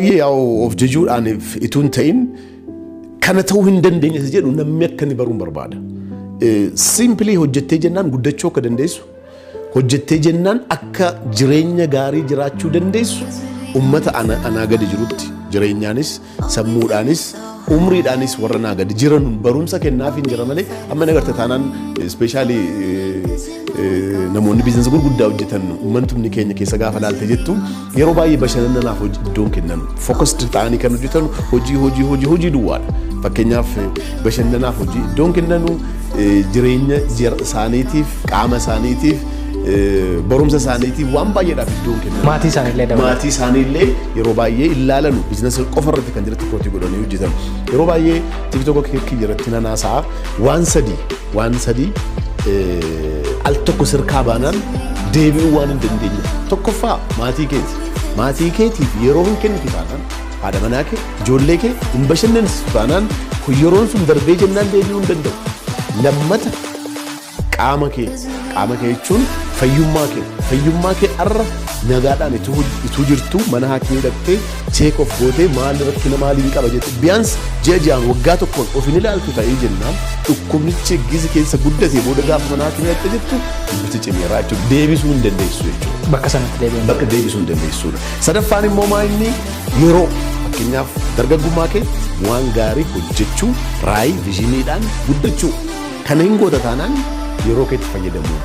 Yaa'u of jajuudhaan ituu hin ta'in, kana ta'uu hin dandeenye jedhu namni akka inni baruun barbaada. Simply hojjettee jennaan guddachuu akka dandeessu, hojjettee jennaan akka jireenya gaarii jiraachuu dandeessu, ummata anaa gadi jirutti jireenyaanis, sammuudhaanis, umriidhaanis warra naa gadi jiran barumsa kennaaf hin jira malee, amma nagarta taanaan, especially namoonni business gurguddaa hojjetan uummantumni keenya keessa gaafa laalte jettu, yeroo baay'ee bashannanaaf iddoon kennan, focused ta'anii kan hojjetan hojii, hojii, hojii, hojii duwwaadha. Fakkeenyaaf, bashannanaaf hojii iddoon kennanu, jireenya isaaniitiif, qaama isaaniitiif, barumsa isaaniitiif, waan baay'eedhaaf iddoon kennan. Maatii isaaniillee dabalata. Maatii isaaniillee yeroo baay'ee ilaalanu, business qofa irratti kan jiratti kootii godhanii hojjetan. Yeroo baay'ee TikTok kiyya irratti nan haasa'a, waan sadii al tokko sirkaa baanaan deebi'uu waan hin dandeenye. Tokkoffaa, maatii keeti. Maatii keetiif yeroo hin kennitu taanaan, haadha manaa kee, ijoollee kee hin bashannansiisu taanaan, yeroon sun darbee jennaan deebi'uu hin danda'u. Lammata, qaama kee. Qaama kee jechuun fayyummaa kee. Fayyummaa kee arra nagaadhaan ituu jirtu mana haakimii dhaqxee check of gootee, maal rakkina maaliin qaba jette, biyyaans ji'a ji'aan, waggaa tokkoon of hin ilaaltu ta'ee jennaan, dhukkubnichi gizi keessa guddatee booda gaafa mana haakimii dhaqxee jettu dubbichi cimeeraa jechuudha, deebisuu hin dandeessu jechuudha. Bakka sanatti deebi'u. Bakka deebisuu hin dandeessuudha. Sadaffaan immoo maa inni yeroo, fakkeenyaaf, dargaggummaa kee waan gaarii hojjechuu, raayii visioniidhaan guddachuu kana hin goota taanaan yeroo keetti fayyadamuu.